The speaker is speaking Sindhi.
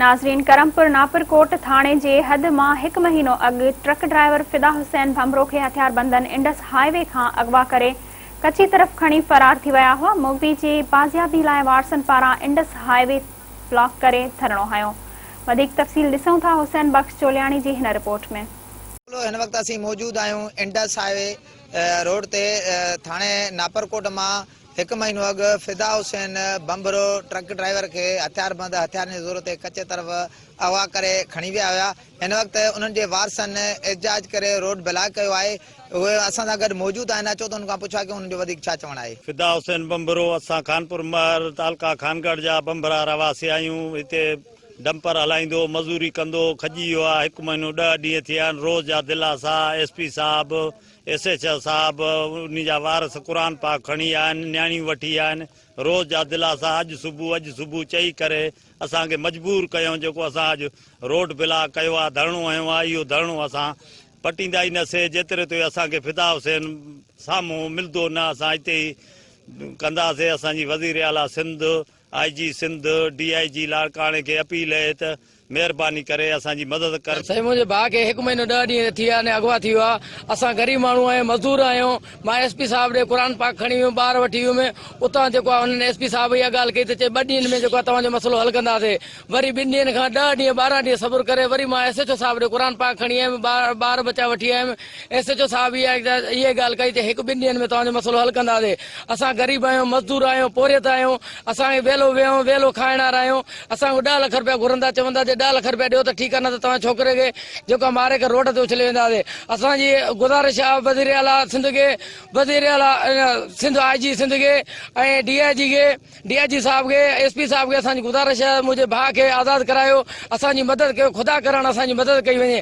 ناظرين ڪرمپور ناپرڪوٽ ٿاڻي جي حد مان هڪ مهينو اڳ ٽرڪ ڊرائيور فدا حسين ڀنڀرو کي هٿياربندن انڊس هاء وي کان اغوا ڪري ڪچي طرف کڻي فرار ٿي ويا هئا مغوي جي بازيابي لاء وارثن پاران انڊس هاء وي بلاڪ ڪري ڌرڻو هنيو وڌيڪ تفصيل ڏسون ٿا حسين بخش چولياڻي جي هن رپورٽ ۾. هن وقت اسين موجود آهيون انڊس هاء وي روڊ تي ٿاڻي ناپرڪوٽ مان هڪ مهينو اڳ فدا حسين ڀنڀرو ٽرڪ ڊرائيور کي هٿياربند هٿيارن جي زور تي ڪچي طرف اغوا ڪري کڻي ويا هيا. هن وقت انهن جي وارثن احتجاج ڪري روڊ بلاڪ ڪيو آهي. اهي اسان سان گڏ موجود آهن اچو ته انهن کان پڇا ڪيون انهن جو وڌيڪ ڇا چوڻ آهي. فدا حسين ڀنڀرو، اسان خانپور مهر تعلقه خانڳڙهه جا ڀنڀرا رهواسي آهيون. هتي ڊمپر هلائيندو مزوري ڪندو کڄي ويو آهي. هڪ مهينو ڏهه ڏينهن ٿيا آهن. روز جا دلاسا ايس پي صاحب ايس ايڇ او صاحب انهي جا وارث قرآن پاڪ کڻي آيا آهن، نياڻيون وٺي آيا آهن، روز جا دلاسا اڄ صبح اڄ صبح چئي ڪري اسان کي مجبور ڪيائون جيڪو اسان اڄ روڊ بلاڪ ڪيو آهي ڌرڻو هنيو آهي اهو ڌرڻو اسان پٽيندا ئي نه سي جيتري توئي اسان کي فدا حسين سامهون ملدو نه اسان اتي ئي ڪنداسي اسان جي وزير اعليٰ سنڌ آء جي سنڌ، ڊي I جي لاڙڪاڻي کي اپيل اهي ته مهرباني ڪري اسان جي مدد ڪر. سائين منهنجي ڀاء کي هڪ مهينو ڏهه ڏينهن ٿي ويا آهن اغوا ٿي ويو آهي اسان غريب ماڻهو آهيون مزدور آهيون مان ايس پي صاحب ڏي قرآن پاڪ کڻي ويم ٻار وٺي ويم اتان جيڪو آهي انهن ايس پي صاحب اها ڳالهه ڪئي ته چئي ٻه ڏينهن ۾ جيڪو آهي توهان جو مسئلو حل ڪنداسي وري ٻن ڏينهن کان ڏهه ڏينهن 12 ڏينهن صبر ڪري وري مان ايس ايڇ او صاحب ڏي قرآن پاڪ کڻي آيم ٻار ٻچا وٺي آيم ايس ايڇ او صاحب اها اها ڳالهه ڪئي ته هڪ ٻن ڏينهن ۾ توهان جو مسئلو حل ڪنداسين. اسان غريب آهيون، مزدور آهيون، پورهيت آهيون، اسان کي ويلو ويهون ويلو کائڻ وارا آهيون، اسان کان ڏهه لک رپيا گهرندا چوندا جي ڏهه لک رپيا ڏيو ته ٺيڪ آهي نه ته توهان جي ڇوڪري کي جيڪو آهي ماري ڪري روڊ تي اڇلي وينداسين. اسان جي گذارش آهي وزير اعليٰ سنڌ کي، وزير اعليٰ سنڌ آء جي سنڌ کي ۽ ڊي I جي کي، ڊي I جي صاحب کي، ايس پي صاحب کي اسان جي گذارش آهي منهنجي ڀاء کي آزاد ڪرايو، اسان جي مدد ڪيو، خدا ڪرڻ اسان جي مدد ڪئي وڃي.